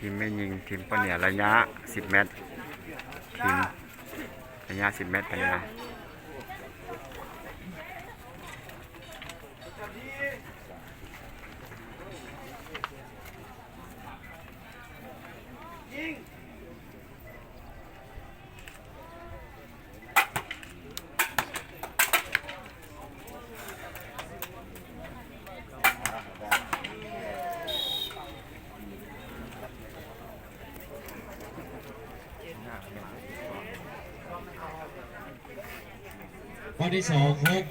ທີມແມ່ຍິງ ທີມປ້າເໜືອ ໄລຍະສິບແມັດ ທີມໄລຍະສິບແມັດ ໄປນະ. ຂໍ້ທີສອງ ຫົກ.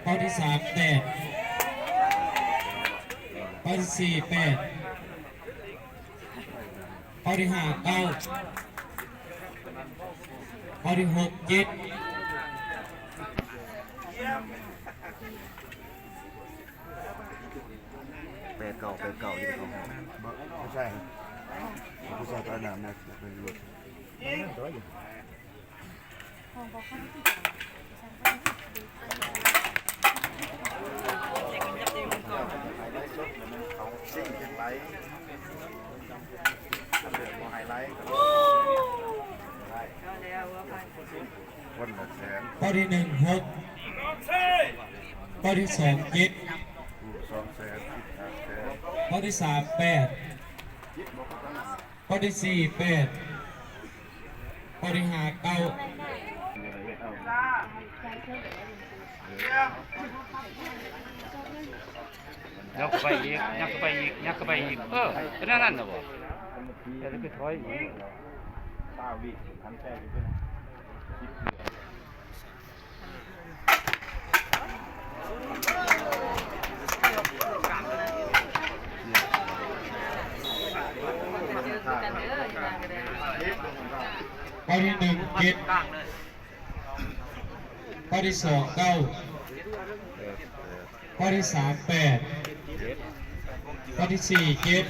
ຂໍ້ທີສາມ ແປດ. ຂໍ້ທີສີ່ ແປດ. ຂໍ້ທີຫ້າ ເກົ້າ. ຂໍ້ທີຫົກ ເຈັດ. ແປດເກົ້າ ແປດເກົ້າ ຢູ່ໃນຫ້ອງ. ບໍ່ ບໍ່ໃຊ່ ຜູ້ຊາຍຕາຍນ້ຳນະ ເປັນລົດ. ຂໍ້ທີໜຶ່ງ ຫົກ. ຂໍ້ທີສອງ ເຈັດ. ຂໍ້ທີສາມ ແປດ. ຂໍ້ທີສີ່ ແປດ. ຂໍ້ທີຫ້າ ເກົ້າ. ຍັບເຂົ້າໄປອີກ ຍັບເຂົ້າໄປອີກ ຍັບເຂົ້າໄປອີກ. ເອີ ເປັນແນວນັ້ນນະບໍ່? ແຕ່ໄປຖອຍອີກ. ຂໍ້ທີໜຶ່ງ ເຈັດ. ຂໍ້ທີສອງ ເກົ້າ. ຂໍ້ທີສາມ ແປດ. ຂໍ້ທີສີ່ ເຈັດ.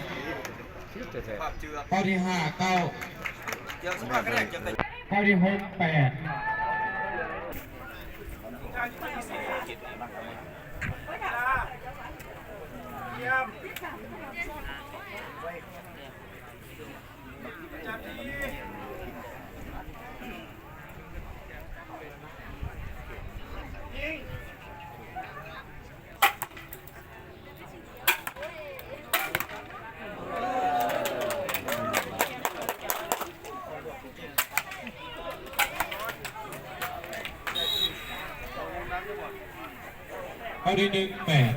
ຂໍ້ທີຫ້າ ເກົ້າ. ຂໍ້ທີຫົກ ແປດ. ຂໍ້ທີໜຶ່ງ ແປດ.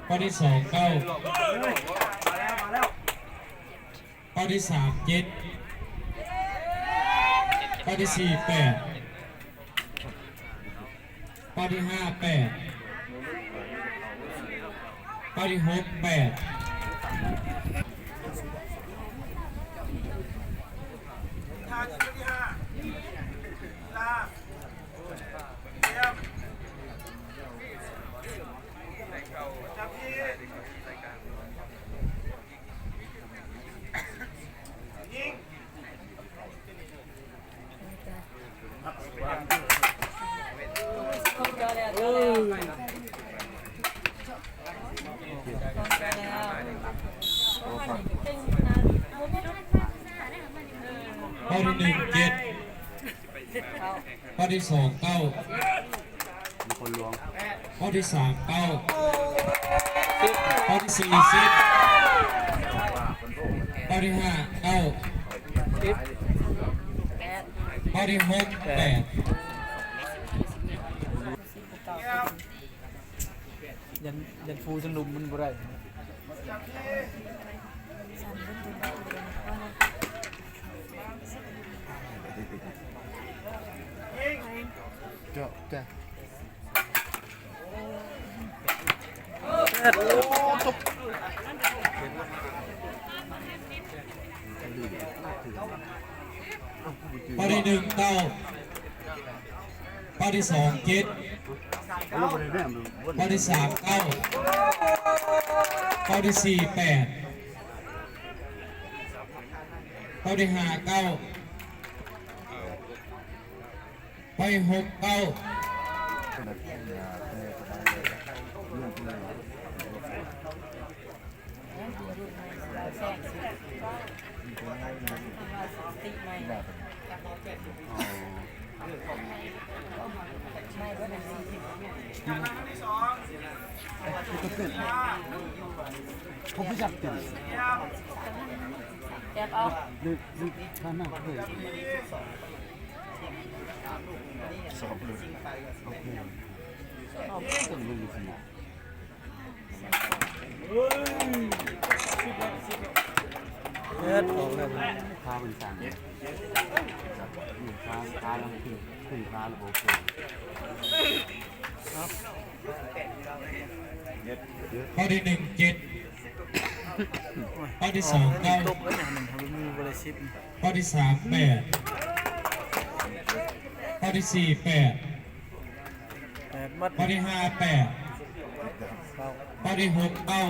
ຂໍ້ທີສອງ ເກົ້າ. ຂໍ້ທີສາມ ເຈັດ. ຂໍ້ທີສີ່ ແປດ. ຂໍ້ທີຫ້າ ແປດ. ຂໍ້ທີຫົກ ແປດ. ຂໍ້ທີໜຶ່ງ ເຈັດ. ຂໍ້ທີສອງ ເກົ້າ. ມີຄົນລວງ. ຂໍ້ທີສາມ ເກົ້າ. ຂໍ້ທີສີ່ ສິບ. ຂໍ້ທີຫ້າ ເກົ້າ. ຂໍ້ທີຫົກ ແປດ. ຢ້ານ ຢ້ານຟູຊັ້ນລຸ່ມມັນບໍ່ໄດ້. ເຈາະ ຈ້ະ. ຂໍ້ທີໜຶ່ງ ເກົ້າ. ຂໍ້ທີສອງ ເຈັດ. ຂໍ້ທີສາມ ເກົ້າ. ຂໍ້ທີສີ່ ແປດ. ຂໍ້ທີຫ້າ ເກົ້າ. ຂ້ອຍຫົກ ເກົ້າ. ເລື່ອງເພິ່ນ ເຂົາບໍ່ຢາກເປັນ ແອບເອົາ ເລີຍ ເລີຍ ທ່ານນະ ເລີຍ ສອບເລີຍ ໂອເຄ ເອົາເບິ່ງເບິ່ງຊິ. ເຮັດອອກແລ້ວ ຂາມັນສັ່ນ ຂາ ຂາລະຂຶ້ນ ຂຶ້ນຂາລະບໍ່ຂຶ້ນ. ຂໍ້ທີໜຶ່ງ ເຈັດ ຂໍ້ທີສອງ ເກົ້າ ຕົກແລ້ວນີ້ ບໍ່ໄດ້ສິບ ຂໍ້ທີສາມ ແປດ ຂໍ້ທີສີ່ ແປດ ແປດໝົດ ຂໍ້ທີຫ້າ ແປດ ເກົ້າ ຂໍ້ທີຫົກ ເກົ້າ.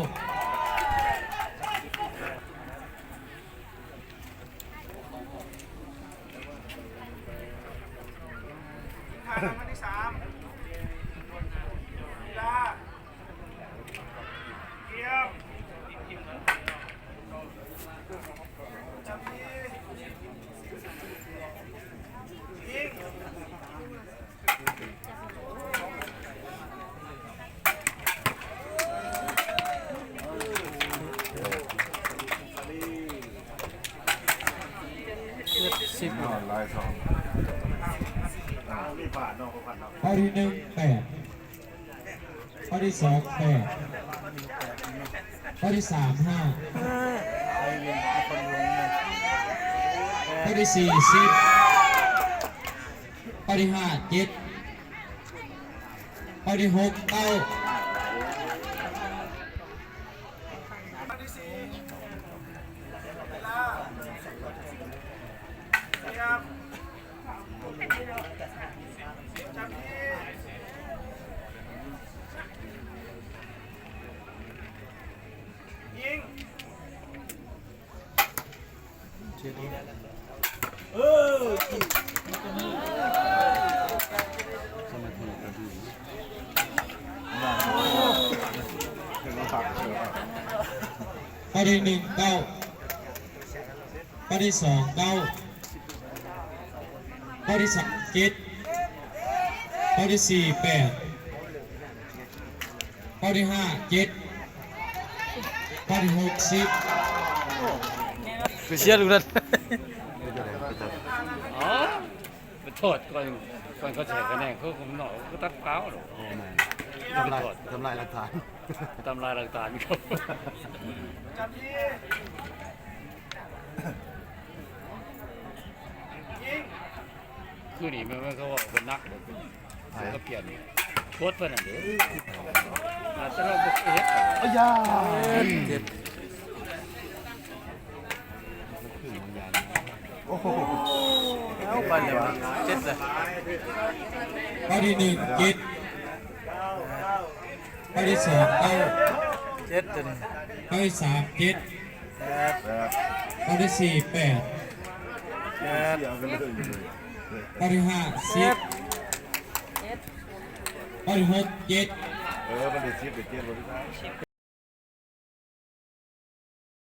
ທ່ານຳ ທ່ານທີສາມ ເວລາ ກຽມ ຈັບທີ່ ຍິງ. ສິບ ຂໍ້ທີໜຶ່ງ ແປດ ຂໍ້ທີສອງ ແປດ ຂໍ້ທີສາມ ຫ້າ ຂໍ້ທີສີ່ ສິບ ຂໍ້ທີຫ້າ ເຈັດ ຂໍ້ທີຫົກ ເກົ້າ. ຂໍ້ທີໜຶ່ງ ເກົ້າ ຂໍ້ທີສອງ ເກົ້າ ຂໍ້ທີສາມ ເຈັດ ຂໍ້ທີສີ່ ແປດ ຂໍ້ທີຫ້າ ເຈັດ ຂໍ້ທີຫົກ ສິບ. ໄປເຊຍລູກນັ້ນ ອໍ ໄປຖອດກ່ອນ ກ່ອນເຂົາຊິໃຫ້ຄະແນນ ເຂົາກໍໜ້ອຍ ເຂົາຕັດເປົ່າດອກ. ໂອ້ ແມ່ນ ທຳລາຍ ທຳລາຍຫຼັກຖານ ທຳລາຍຫຼັກຖານ. ຄືນີ້ແມ່ນ ແມ່ນເຂົາເວົ້າເປັນໜັກເດ້ ໃຜ ເຂົາປ່ຽນໂຄດເພິ່ນນັ້ນເດ້ ອາດຈະເຮົາບໍ່ເຄີຍເຮັດ. ອາຢາ ເຈັບ ໂອ້ໂຫ ເອົາໄປແລ້ວ ເຈັດແລ້ວ. ຂໍ້ທີໜຶ່ງ ເຈັດ ຂໍ້ທີສອງ ເກົ້າ ເຈັດ ຕົວນີ້ ຂໍ້ທີສາມ ເຈັດ ແປດ ຂໍ້ທີສີ່ ແປດ ແປດ ຂໍ້ທີຫ້າ ສິບ ຂໍ້ທີຫົກ ເຈັດ ເອີ ມັນໄດ້ສິບ ໄດ້ເຈັດ ຂໍ້ທີສາມ